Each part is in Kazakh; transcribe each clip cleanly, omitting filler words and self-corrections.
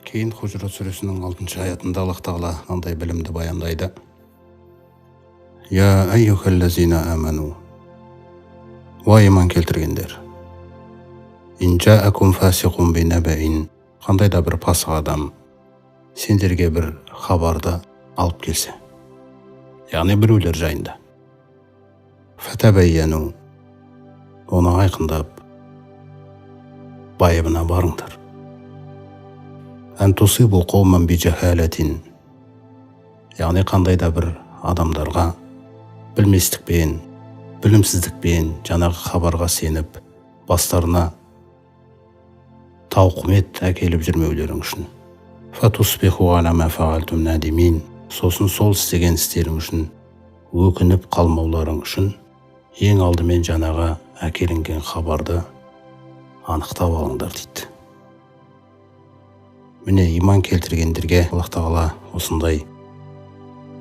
Кейін Хужурат сүресінің 6 аятында Аллах тағала мынандай білімді баяндайды. Я әйюхаллазина аману, уа иман келтіргендер, ин жаакум фасиқун бинабаин, қандай да бір пасық адам сендерге бір хабарды алып келсе, яғни біреулер жайында, фатабайяну, оны айқындап байыбына барыңдар. Ән тусибу қауман бижахалатин, яғни қандай да бір адамдарға білместікпен, білімсіздікпен жаңағы хабарға сеніп, бастарына тауқымет әкеліп жүрмеулерің үшін. Фатусбиху аля ма фаалтум надимин, сосын сол істеген істерің үшін өкініп қалмауларың үшін ең алдымен жаңағы әкелінген хабарды анықтап алыңдар дейді. Міне, иман келтіргендерге Аллах тағала осындай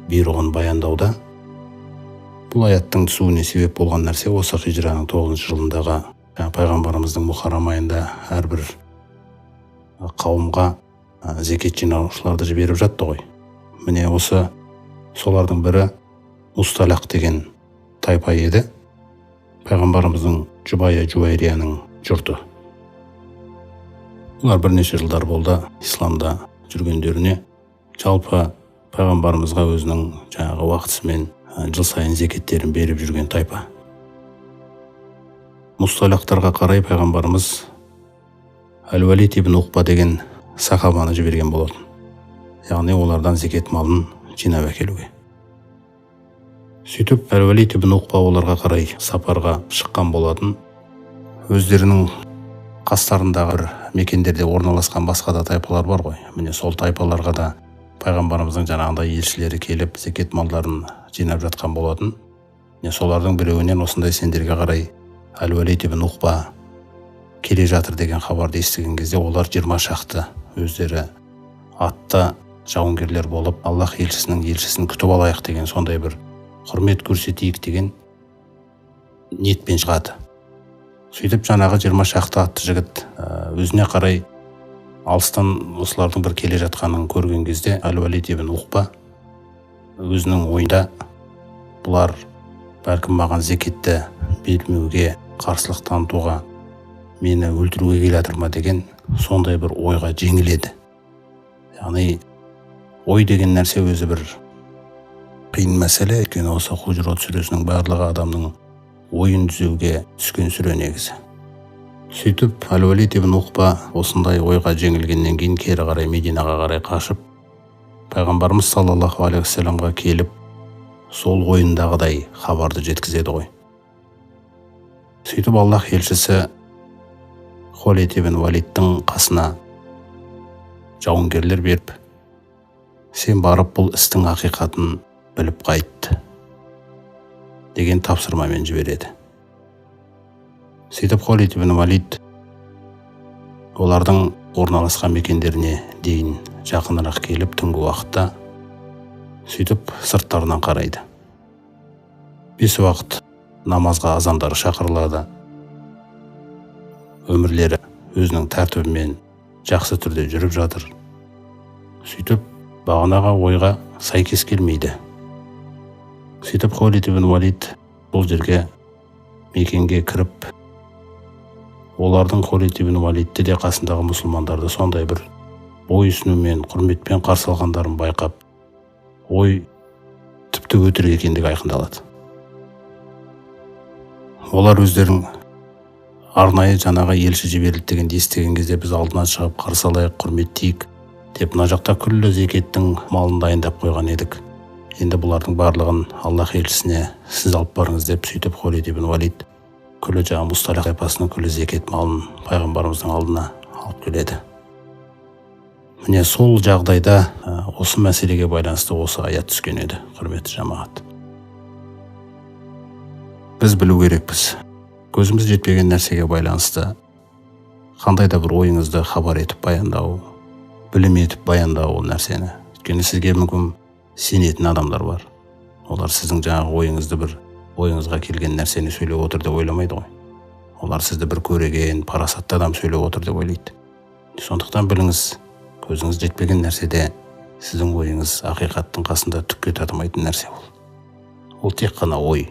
бұйрығын баяндауда. Бұл аяттың түсуіне себеп болған нәрсе осы хижраның 9 жылындағы пайғамбарымыздың Мұхаррам айында әрбір қауымға зекет жинаушыларды жіберіп жатты ғой. Міне, осы солардың бірі Мусталақ деген тайпа еді. Пайғамбарымыздың жұбайы Жуайрияның жұрты. Олар бірнеше жылдар болды исламда жүргендеріне. Жалпы пайғамбарымызға өзінің жаңағы уақытысымен жыл сайын зекеттерін беріп жүрген тайпа. Мусталақтарға қарай пайғамбарымыз Әл-Уалид ибн Уқба деген сахабаны жіберген болатын. Яғни олардан зекет малын жинап әкелуге. Сөйтіп Әл-Уалид ибн Уқба оларға қарай сапарға шыққан болатын. Өздерінің қастарындағы бір мекендерде орналасқан басқа да тайпалар бар ғой. Міне, сол тайпаларға да пайғамбарымыздың жаңағындай елшілері келіп зекет малдарын жинап жатқан болатын. Міне, солардың біреуінен осындай сендерге қарай Әл-Уалид ибн Уқба келе жатыр деген хабарды естіген кезде олар 20 шақты өздері атты жауынгерлер болып, Аллах елшісінің елшісін күтіп алайық деген сондай бір құрмет көрсетейік деген ниетпен шығады. Сөйтіп жаңағы 20 шақты атты жігіт өзіне қарай алыстан осылардың бір келе жатқанын көрген кезде Әл-Уалид ибн Уқба өзінің ойында бұлар бәлкім маған зекетті бермеуге, қарсылық танытуға, мені өлтіруге келе жатыр ма деген сондай бір ойға жеңіледі. Яғни ой деген нәрсе өзі бір қиын мәселе. Өйткені осы Хужурат сүресінің барлығы адамның ойын түзеуге түскен сүре негізі. Сөйтіп Әл-Уалид ибн Уқба осындай ойға жеңілгеннен кейін кері қарай Мединаға қарай қашып, пайғамбарымыз саллаллаху алейхи уассаламға келіп, сол ойындағыдай хабарды жеткізеді ғой. Сөйтіп Аллах елшісі Холид ибн Валидтің қасына жауынгерлер беріп, сен барып бұл істің ақиқатын біліп қайт деген тапсырмамен жібереді. Сөйтіп Холид ибн Валид олардың орналасқан мекендеріне дейін жақынырақ келіп, түнгі уақытта сөйтіп сырттарынан қарайды. 5 уақыт намазға азандары шақырылады. Өмірлері өзінің тәртібімен жақсы түрде жүріп жатыр. Сөйтіп бағанағы ойға сәйкес келмейді. Сөйтіп Холид ибн Валид бұл жерге мекенге кіріп, олардың Холид ибн Валидті де қасындағы мұсылмандарды сондай бір бойұсынумен, құрметпен қарсы алғандарын байқап, ой тіпті өтірік екендігі айқындалады. Олар өздерінің арнайы жаңағы елші жіберілді дегенді естіген кезде біз алдынан шығып қарсы алайық, құрметтейік деп мына жақта күллі зекеттің малын дайындап қойған едік. Енді бұлардың барлығын Аллах елшісіне сіз алып барыңыз деп, сөйтіп Холид ибн Валид күллі жаңағы Мусталақ тайпасының күллі зекет малын пайғамбарымыздың алдына алып келеді. Міне, сол жағдайда осы мәселеге байланысты осы аят түскен еді, құрметті жамағат. Біз білу керекпіз, көзіміз жетпеген нәрсеге байланысты қандай да бір ойыңызды хабар етіп баяндау, білім етіп баяндау ол нәрсені. Өйткені сізге мүмкін сенетін адамдар бар. Олар сіздің жаңағы ойыңызды бір ойыңызға келген нәрсені сөйлеп отыр деп ойламайды ғой. Олар сізді бір көреген, парасатты адам сөйлеп отыр деп ойлайды. Сондықтан біліңіз, Көзіңіз жетпеген нәрседе сіздің ойыңыз ақиқаттың қасында түкке татымайтын нәрсе ол. Ол тек қана ой,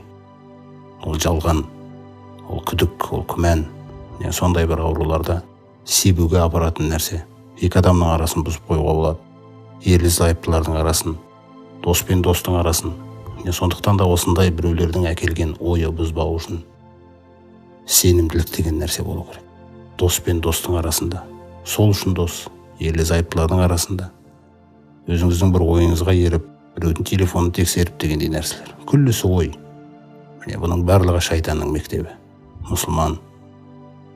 ол жалған, ол күдік, ол күмән. Сондай бір ауруларды себуге апаратын нәрсе. Екі адамның арасын бұзып қоюға болады, ерлі зайыптылардың арасын, дос пен достың арасын. Сондықтан да осындай біреулердің әкелген ойы бұзбау үшін сенімділік деген нәрсе болу керек. Дос пен достың арасында, сол үшін дос, ерлі зайыптылардың арасында, өзіңіздің бір ойыңызға еріп, біреудің телефонын тексеріп дегендей нәрселер. Күллісі ой. Міне, бұның барлығы шайтанның мектебі. Мұсылман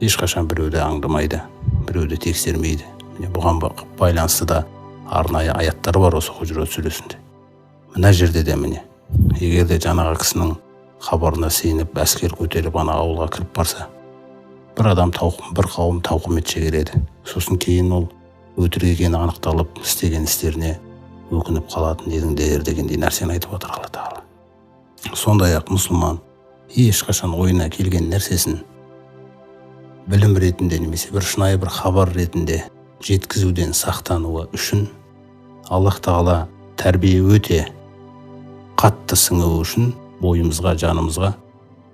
ешқашан біреуді аңдымайды, біреуді тексермейді. Міне, бұған байланысты да арнайы аяттар бар осы Хужурат сүресінде. Мына жерде де міне, егер де жаңағы кісінің хабарына сеніп, әскер көтеріп ана ауылға кіріп барса, бір адам бір қауым тауқымет шегер еді. Сосын кейін ол өтірік екені анықталып, істеген істеріне өкініп қалатын едіңдер дегендей нәрсені айтып отыр Алла Тағала. Сондай-ақ мұсылман ешқашан ойына келген нәрсесін білім ретінде немесе бір шынайы бір хабар ретінде жеткізуден сақтануы үшін Аллах Тағала тәрбие өте қатты сіңуі үшін бойымызға, жанымызға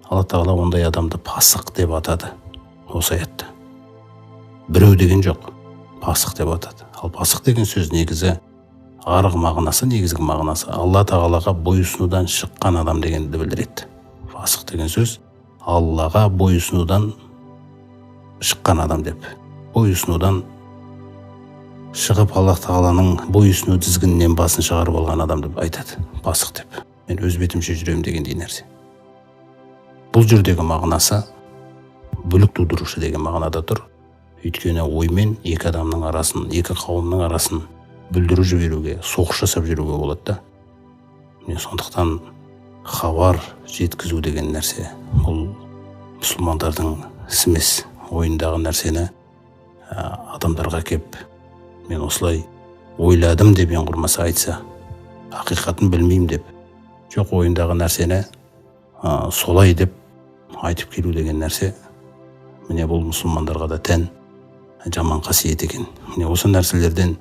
Алла Тағала ондай адамды пасық деп атады. Осы аятта біреу деген жоқ, пасық деп атады. Ал пасық деген сөз негізі арғы мағынасы, негізгі мағынасы Алла Тағалаға бойұсынудан шыққан адам дегенді білдіреді. Пасық деген сөз Аллаға бойұсынудан шыққан адам деп, бойұсынудан шығып Аллах Тағаланың бойұсыну тізгінінен басын шығарып алған адам деп айтады, пасық деп. Мен өз бетімше жүремін дегендей нәрсе. Бұл жердегі мағынасы бүлік тудырушы деген мағынада тұр. Өйткені оймен екі адамның арасын, екі қауымның арасын бүлдіріп жіберуге, соғыс жасап жүруге болады да. Міне, сондықтан хабар жеткізу деген нәрсе бұл мұсылмандардың ісі емес. Ойындағы нәрсені адамдарға кеп мен осылай ойладым деп ең құрмаса айтса, ақиқатын білмеймін деп, жоқ ойындағы нәрсені солай деп айтып келу деген нәрсе, міне бұл мұсылмандарға да тән жаман қасиет екен. Міне, осы нәрселерден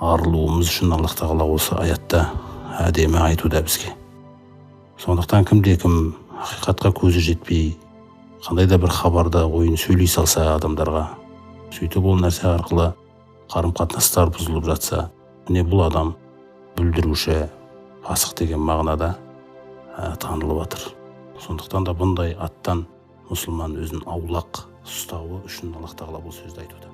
арылуымыз үшін Аллах Тағала осы аятта әдемі айтуда бізге. Сондықтан кімде-кім ақиқатқа көзі жетпей қандай да бір хабарда ойын сөйлей салса адамдарға, сөйтіп ол нәрсе арқылы қарым-қатынастар бұзылып жатса, міне бұл адам бүлдіруші, пасық деген мағынада танылып жатыр. Сондықтан да бұндай аттан мұсылман өзін аулақ ұстауы үшін Аллах Тағала бұл сөзді айтуда.